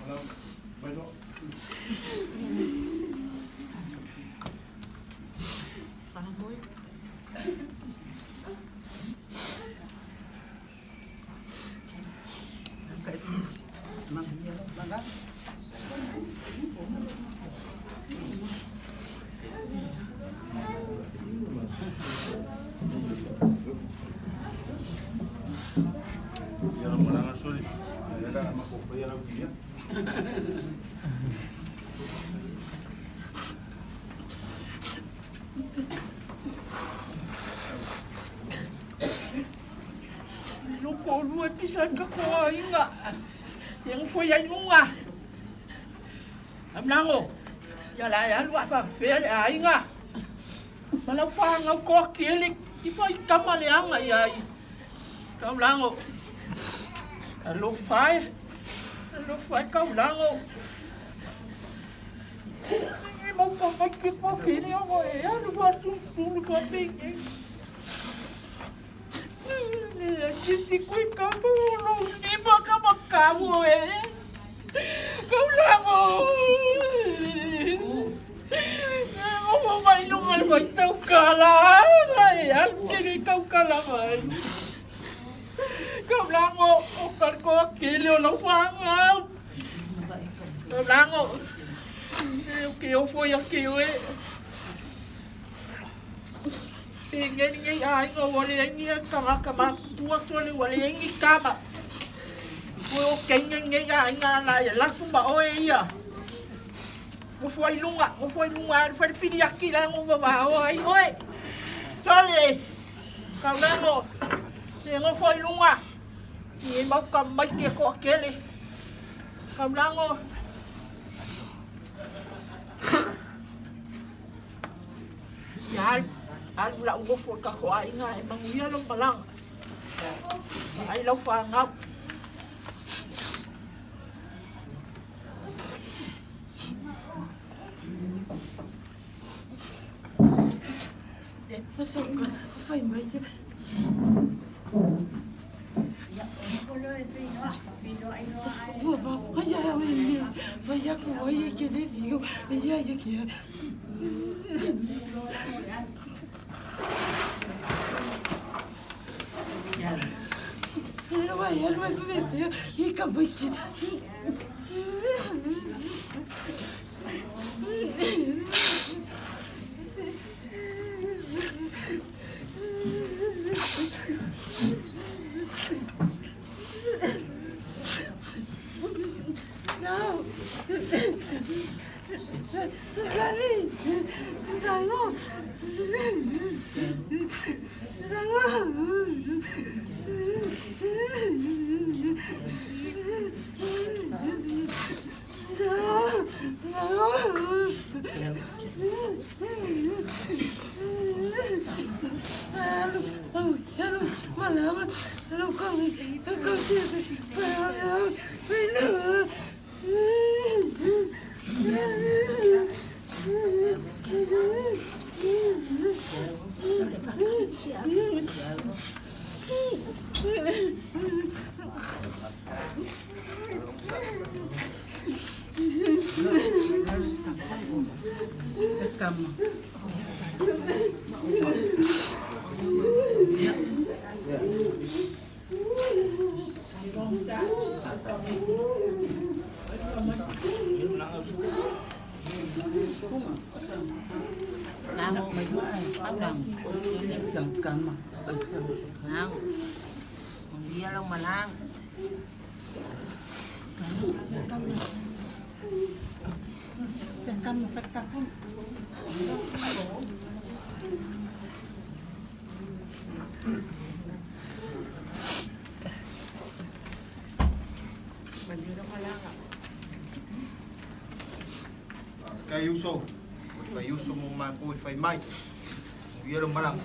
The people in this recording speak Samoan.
Hello. Loko lua pisa ka ko inga. Siang foi ai lunga. Amlango. Ya la ya lua fa fe le aiga. Ma lau whāngau ko kele ki whai tama le anga ia i. Kau lango. Ka lo whai. Ka lo whai kau lango. E mau ka mai ke po kele o e alu wa su su lu ka pe ke. Le titi kui ka po lo ni ma ka ma ka mo e. Kau lango. O mai lunga le whai sau kala. Lai alu kele kau kala mai. Kau lango o karko kele o lau whangau. Kau lango. E o ke ofo ia ke oe. E ngei ngei aiga ua leai ni tagata matutua sole ua leai ni tama. Ua o ke ngei ngei aiga ala e lafu ma oe ia. Nofo ai luga, nofo ai luga alu fale pili aki la ngo vavao ai oe. Sole, kau lango, e nofo ai luga. I e mau ka mai ke koa kele. Kau lango. Ia alu, alu lau nofo i kako aiga e manuia lou malaga. Ai lau fanau. E pasoka, whai mai te. Ua va, ai ai ai ai, vai aku ai ai ke le viu, ai ai ke. Faafetai uso, o le fai uso mo matou e fai mai. Manuia lou malaga.